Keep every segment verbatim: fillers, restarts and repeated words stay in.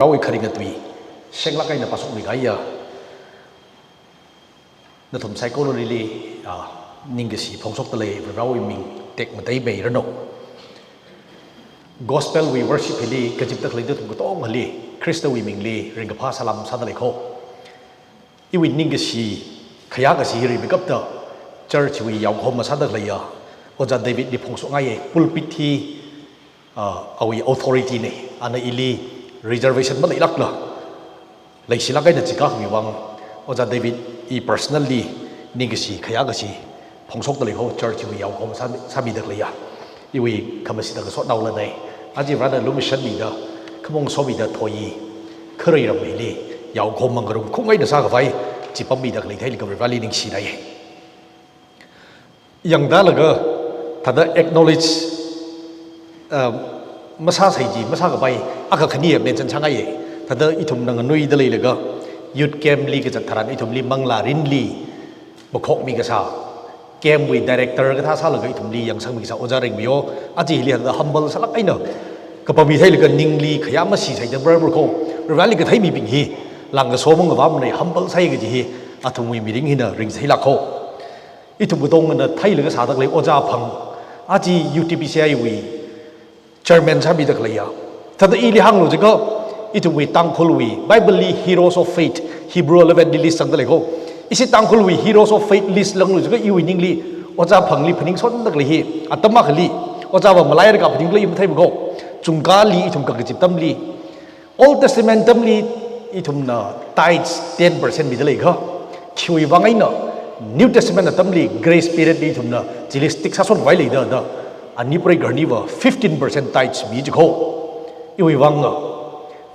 Varewui kharinga tui, shenglāk eina pāshokmi kahaiya nathum saikorali, ah, ningkashi phongshokdalei Varewui ming tekmatei meiranu. Gospel wui worship hili kazipda khalei nathum katongali, Khristawui mingli ringkaphā salam sādalei kho. Iwui ningkashi, khayākashi hi rimeikapta, church wui yaokhoma sāda khaleiya Ojā David li phongshokngaiya. Pulpit hi, ah, awui authority na, ana ili reservation maleilākla, leishilāk eina chikākhami vang, Ojā David, i personally ningkashi, khayākashi phongshokdalei kho, church wui yaokhoma sā, sāmida khaleiya. Iwui khamashitda kasotnaola na. Aja Varena lumashanmida, khamong somida thoi, kharei ram hili yaokhoma ngarumkhui eina sākhavai chi pammida khalei theilaga Vareli ningshinai. Yangdalaga thāda acknowledge, uh, masāsai chi, masākapai akha khani mention sāngaiya. Thāda ithumna nganuida leilaga youth camp li kazat tharan ithumli manglā mirinli makhokmi kasā, camp wui director kathā sālaga ithumli yangsangmi kasā Ojā Rengmiyo, aja hili thāda humble sālāk eina kapami theilaga ningli khayā mashisai da brother kho, Vareli katheimibing hi langkaso mangavamna, humble sāi kaji hi athumwui mirin hina ringtheilāk kho. Ithum katongana theilaga sāda khalei Ojā Phang, aja U T B C I wui chairman sāmida khaleiya. Thāda ili hānglu jiakha, ithumwui Tangkhulwui Bible li Heroes of Faith, Hebrew eleven li list sangdalei kho. Ishi Tangkhulwui Heroes of Faith list langlu jiakha iwui ningli Ojā Phangli phaningsonda khalei hi, atam akhali Ojāva malairaka phaningla i matheima kho. Chungkāli ithum kakazip atamli, Old Testament atamli ithumna tithes ten percent midalei kha, khiwui vang eina New Testament atamli grace period li ithumna chili stick sāsonvai leida da, ani preigarniva fifteen percent tithes mi ji kho. Iwui vang a,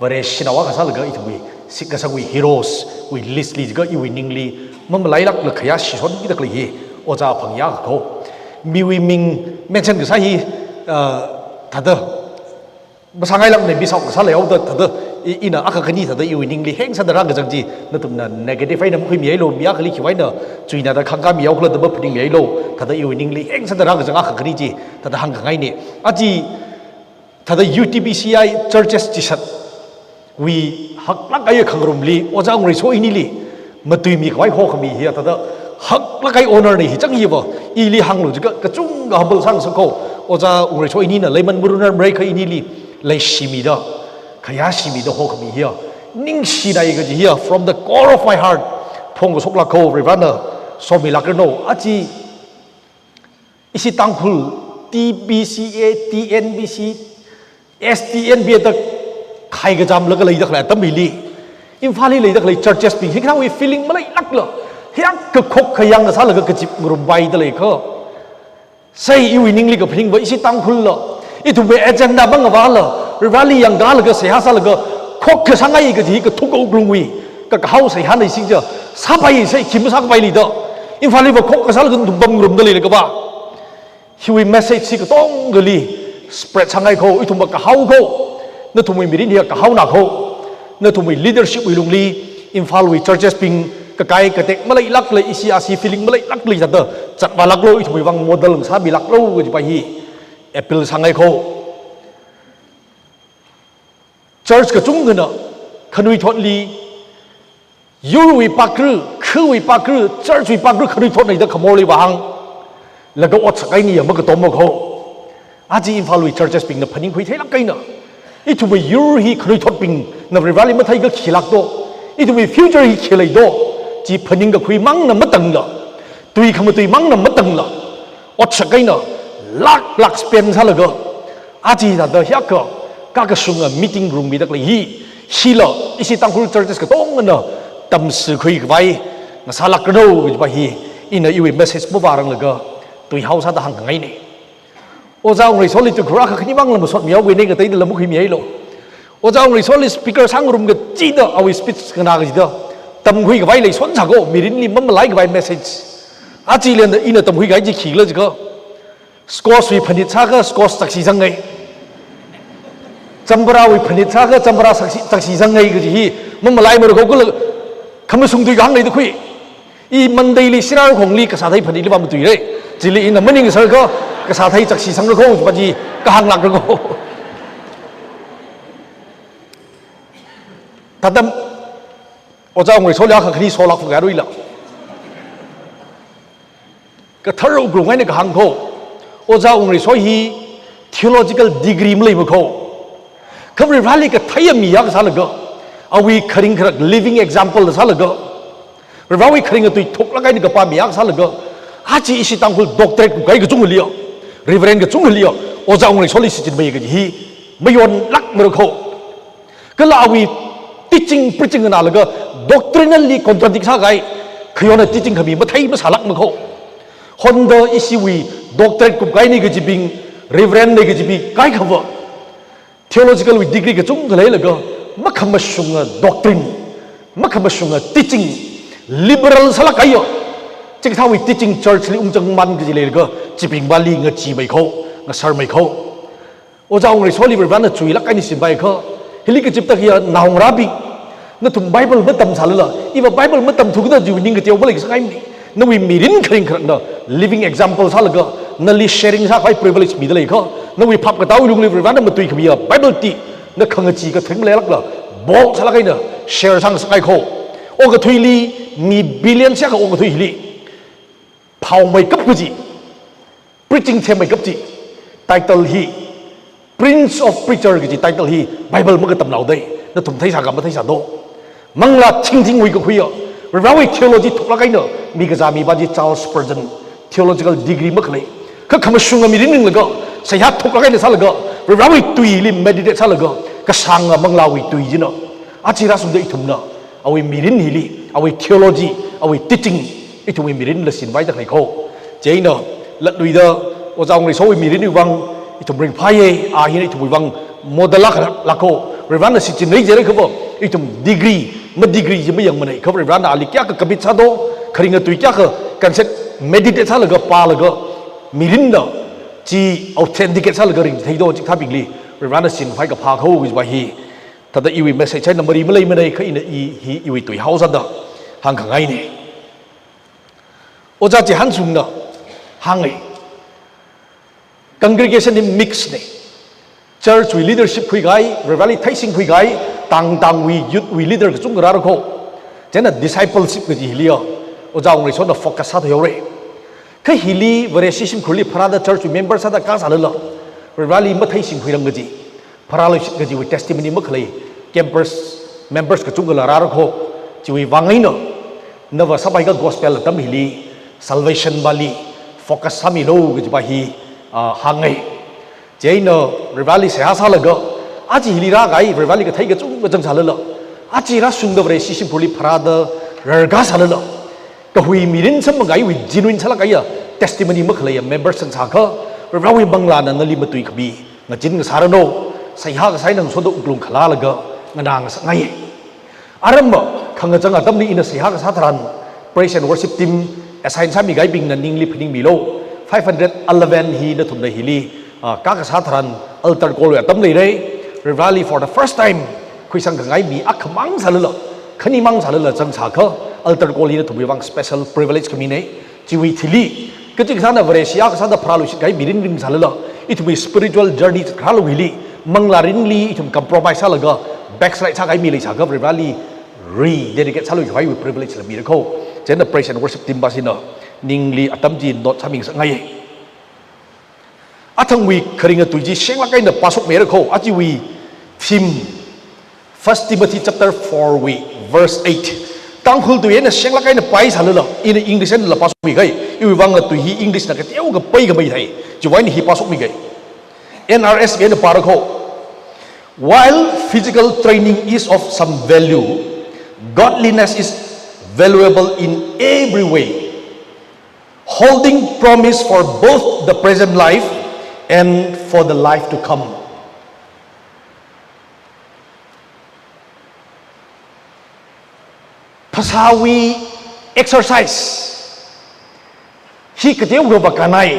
Vareshinao akha sālaga ithumwui shitkasangwui heroes wui list li jiakha iwui ningli mamalailākla khayā shishonmida khalei hi Ojā Phang ya kho. Miwui ming mention kasā hi, ah, thāda masāngailākna, mi shok kasā leihaoda thāda, i, ina akha khani thāda iwui ningli heng sāda rākazang chi nathumna negative eina makhuimihailo, mi akhali khiwui eina chuina da khangkāmihao khala da maphaningmihailo, thāda iwui ningli heng sāda rākazang akha khani chi thāda hāngkhangaina. Aja thāda U T B C I churches chishatwui haklāk kahai khangarumli Ojā Wungreiso inili matuimi khavai hokhami hi thāda haklāk kahai honour na. Hi chang hiva ili hānglu jiakha kachungkha humble sāngasak kho. Ojā Wungreiso inina Leiman Marunar Mareikha inili leishimida, khayāshimida hokhami hi ningshinai kaji hi from the core of my heart phongkashoklāk kho, Varena somilākranu. Aja ishi Tangkhul T B C A, T N B C, S T N B A da khai kajamlaga leida khalei atam hili, Imphalli leida khalei churches bing hi kathāwui feeling maleilākla, hiyākha khokkhayāng sālaga kazip ngarumvaida lei kha. Sai iwui ningli kaphaningva ishi Tangkhulla, ithumwui agenda mangavāla, Vareli yangkālaga seihā sālaga khokkha sāngai kaji hi kathuk wuklungwui kakahao seihāna. Ishi chi sāpai sai khi masākapai leida, Imphalliva khokkha sālaga nathum pamngarumda leilakha va. Hiwui message hi katongali spread sāngai kho, ithumva kahao kho, nathumwui mirin hi kahaona kho, nathumwui leadership wui lungli, Imphalwui churches bing kakai katek maleilākla, ishi ashi feeling maleilākla thāda zatvālāklo, ithumwui vang model sāmilāklo kajipa hi appeal sāngai kho. Church kachungkhana khanuithotli, yurwui pākra, khawui pākra, church wui pākra khanuithotna da khamorli vāhānglaga otsak eina ya makatomma kho. Aja Imphalwui churches bingna phaningkhui theilāk eina, ithumwui yur hi khanuithotbingna Vareli matheikha khilākdo, ithumwui future hi khi leido, chi phaningkakhui mangna matangla, tui khamatui mangna matangla, otsak eina lāklāk spend sālaga, aja thāda hiyākha kakashunga meeting room mida khalei hi, hila ishi Tangkhul churches katongana tamsākhui khavai ngasālākranu kajipa hi ina iwui message mavāranglaga tuihao sāda hāngkhangaina. Ojā Wungreisoli tuikhur akha khani mangla masotmihaowui nei kateida lam makhuimihailo. Ojā Wungreisoli speaker sāngarum kachida awui speech nganā kachida tamkhui khavai leishon sā kho, mirinli mamalai khavai message. Aja lenda ina tamkhui kahai chi khikhala jiakha, squash wui phanit sākha squash chakshi zangngai, chambarawui phanit sākha chambara chakshi, chakshi zangngai kaji hi mamalaimara kho kala, khamashung tui kahāng leida khui. I Monday li Sirarakhongli kasāthei phanitli vāmatuira. Chili ina maningsākha kasāthei chakshi sangra kho, pa chi kahānglākra kho. Thāda Ojā Wungreisoli akha khani solak fuk yaruila. Kathara wuklung eina kahāng kho. Ojā Wungreiso hi theological degree maleima kho. Kha Varivarāli kathei mi akha sālaga, awui kharing kharak living example sālaga, Varivarāwui kharinga tui thuklak eina kapā mi akha sālaga, aja ishi Tangkhul doctorate kupkahai kachungkhali, Reverend kachungkhali, Ojā Wungreisoli shichinmei kaji hi mayonlakmara kho. Kala awui teaching, preaching nganālaga doctrinally contradict sākahai, khayonna teaching khami mathei masālakma kho. Honda ishiwui doctorate kupkahaina kajibing, Reverend na kajibing kaikhava, theological wui degree kachungkha leilaga, makhamashunga doctrine, makhamashunga teaching, liberal sālak kahaiya, chikathāwui teaching church li ungchangman kaji leilaga, chibingvali ngacheemei kho, ngasarmei kho. Ojā Wungreisoli Varivarāna chuilak eina shichinpai kha, hili kachiptak hiya naongarābing, nathum Bible matamsālala, iva Bible matamthu kada jiwui ning kateo malei kasāngaimana. Nawui mirin kharing kharakna living example sālaga, nali sharing sākhavai privilege mida lei kha, nawui phap katāwui lungli Varivarāna matuikhamiya Bible tui, na khangachee katheng maleilakla, bold sālak eina share sāngasakngai kho. Okathuili, mi billion siyakha okathui hili phaomeikap kaji, preaching themmeikap chi, title hi, Prince of Preacher kaji title hi Bible makatamnao dei, nathum theisāka matheisā do. Manglā thingthingwui kakhuiya, Varivarāwui theology thuklak eina mi kazā mipā chi Charles Spurgeon, theological degree makhalei. Kha khamashunga mirin ringlaga, seihā thuklak eina sālaga, Varivarāwui tuili meditate sālaga, kashānga manglāwui tui china, aja rāshungda ithumna awui mirin hili, awui theology, awui teaching, ithumwui mirinla shinvai tak lei kho. Chieina, latluida, Ojā Wungreisowui mirinwui vang, ithum ringphāya, a hina ithumwui vang model akha lāka kho. Varivarāna shichinra jiakha va, ithum degree, ma degree chi mayangmanei, kha Varivarāna ali kayākha commit sādo, kharinga tui kayākha concept meditate sālaga, pālaga, mirinna chi authenticate sālaga ringchithei do, chikathābingli Varivarāna shichinphai kaphā kho kajiva hi, thāda iwui message eina mari maleimanei, kha ina i hi iwui tuihao sāda hāngkhangaina. Ojā Chihānshungna hānga, congregation hi mix na. Church wui leadership khuikahai, Varivarāli theishingkhuikahai, tang tangwui youth wui leader kachungkha rāra kho. Chieina discipleship kaji hiliya Ojā Wungreisona focus sāthuihaora. Kha hili Vareshi shimkhurli pharāda church wui member sāda kasālala, Varivarāli matheishingkhuirang kaji, pharāluishit kajiwui testimony makhalei campers, members kachungkhala rāra kho. Chiwui vang eina, nava sāpaika gospel atam hili, salvation vali focus sāmilu kajiva hi, ah, hānga. Chieina Varivarāli seihā sālaga, aja hili rākahai Varivarāli kathei kachungkha zangsālala, aja rāshungda Vareshi shimkhurli pharāda rarkasālala, kahui mirin samphangkahaiwui genuine sālak kahaiya testimony makhaleiya members zangsākha, Varivarāwui manglāna nali matuikhami ngachin ngasāranu, seihā kasā eina ngasoda wuklung khalalaga nganā ngasakngai. Aramma khangachang atamli ina seihā kasā tharan, praise and worship team assign sāmikahaibingna ningli phaningmilu. Five hundred eleven hi nathumna hili, ah, kakasā tharan altar call wui atam leira. Varivarāli for the first time khuisangkhangai mi akhamang sālala, khanimang sālala zangsākha, altar call hi nathumwui vang special privilege khamina. Chiwui thili, kachikathāna Vareshi akha sāda pharāluishit kahai mirin ringsālala, ithumwui spiritual journey zatkharāluili, manglārinli ithum compromise sālaga, backslide sākahai mi leisākha Varivarāli rededicate sāluikhavaiwui privilege la mira kho. Chieina praise and worship team pāshina ningli atam chi note sāmingasakngai. Athangwui kharinga tui chi shenglak eina pāshokmira kho, ajawui theme, First Timothy chapter four wui verse eight. Tangkhul tui eina shenglak eina pāsālala, ina English einala pāshokmiga, iwui vangla tui hi English na kateokha pākhamei thei, chiwui eina hi pāshokmiga. N R S V eina pāra kho. While physical training is of some value, godliness is valuable in every way, holding promise for both the present life and for the life to come. Phasāwui exercise hi kateokha vākānnai.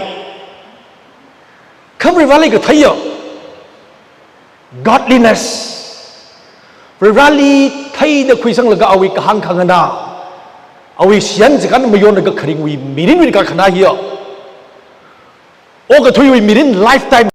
Kha Varivarāli katheiya godliness, Varivarāli theida khuisanglaga awui kahāng khanganā, awui shiyan chikān mayonlaga kharingwui mirinwui kakhanā hiya, okathuiwui mirin lifetime